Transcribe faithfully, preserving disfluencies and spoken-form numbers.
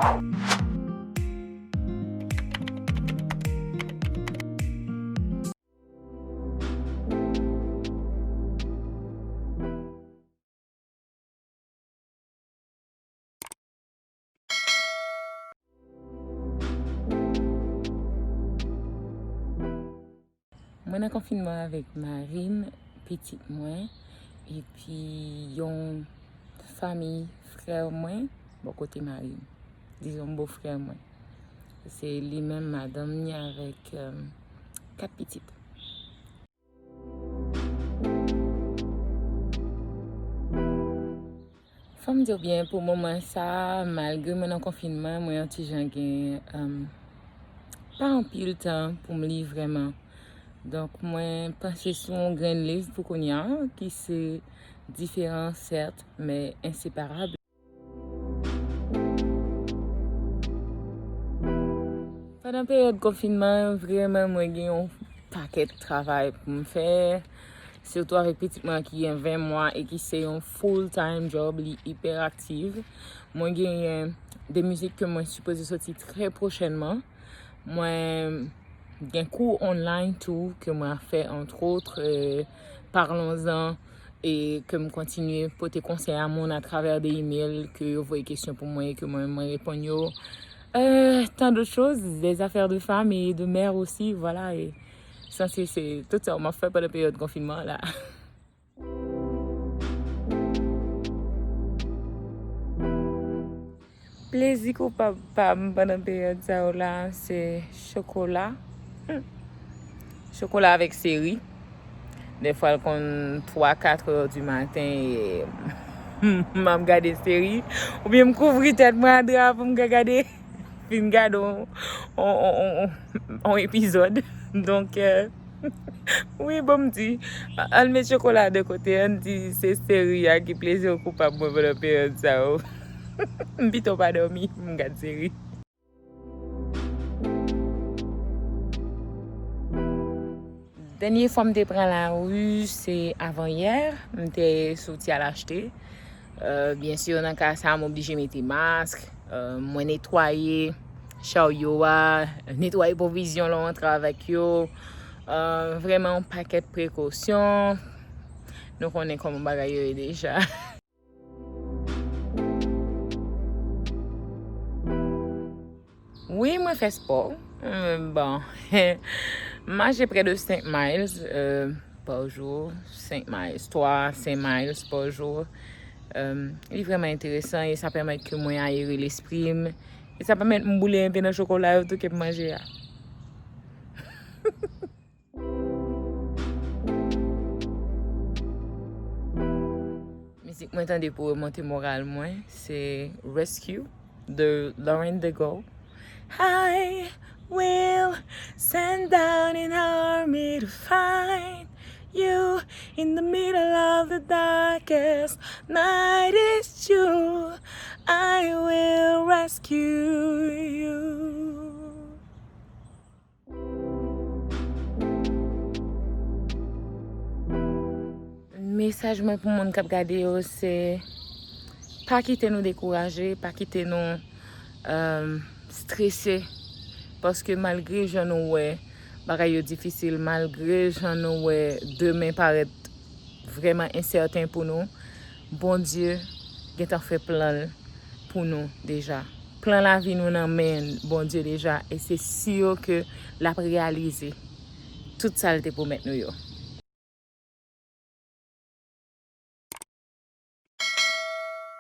Mwen nan konfinman avèk mari m, pitit mwen, epi yon fanmi frè mwen, bò kote mari m. Dizon bofrè mwen. Se li menm, madanm ni avèk, euh, kat pitit. Fò m di w byen, pou moman sa, malgre mwen nan konfinman, mwen yon ti jan gen, um, pa anpil tan pou m li vrèman. Donk, mwen panche sou yon grenn liv pou kounye a, ki se Différent, certes, mais inséparable. Pandan peryòd konfinman an, vrèman, mwen gen yon pakèt travay pou m fè. Sitou avèk pitit mwen ki gen ven mwa e ki se yon full time job, li ipèraktif. Mwen genyen de mizik ke mwen sipoze soti trè pwochènman. Mwen gen kou online tou ke mwen ap fè, entre autres, euh, Parlons-en, e ke m kontinye pote konsèy a moun atravè de email ke yo voye kesyon pou mwen e ke mwen, mwen reponn yo. Euh, tant d'autres choses, des affaires de femme et de mère aussi, voilà, e sanse se tout sa m ap fè pandan peryòd konfinman an la. Plezi koupab pa m pandan peryòd sa yo la, se chokola. Hmm. Chokola avèk seri. Defwa, l konn twa, kat è di maten e m ap gade seri. Oubyen m kouvri tèt mwen a dra pou m ka gade. Fin gade on, on, on, on, on epizòd. Donk, euh, wi, bon, m di, ann met chokola de kote, ann di se seri a ki plezi koupab mwen pandan peryòd sa yo. M pito pa dòmi, m gad seri. Dènye fwa m te pran lari, se avan yè, m te soti al achte. Euh, byen si, nan ka sa, m oblije mete mask, euh, mwen netwaye charyo a, netwaye pwovizyon lè w antre avèk yo. Euh, vrèman, yon pakèt prekosyon. Nou konnen kòman bagay yo ye deja. Wi, mwen fè spò. Mm, bon, m mache prè de senk miles, euh, pa jou, senk miles, twa, senk miles pa jou. Euh, li vrèman enteresan e sa pèmèt ke mwen ayere lespri m. E sa pèmèt m boule enpe nan chokola yo tou ke m manje a. Mizik mwen tande pou remonte moral mwen, se Rescue de Lauren Daigle. I will send down an army to find you in the middle of the darkest night. It's true, I will rescue you. Mesaj mwen pou moun k ap gade yo se, pa kite nou dekouraje, pa kite nou, euh, strese. Paske malgre jan nou wè bagay yo difisil, malgre jan nou wè demen parèt vrèman ensèten pou nou, Bondye gentan fè plan l pou nou deja. Plan lavi nou nan men Bondye deja, e se si ke l ap reyalize tout sa l te pwomèt nou yo.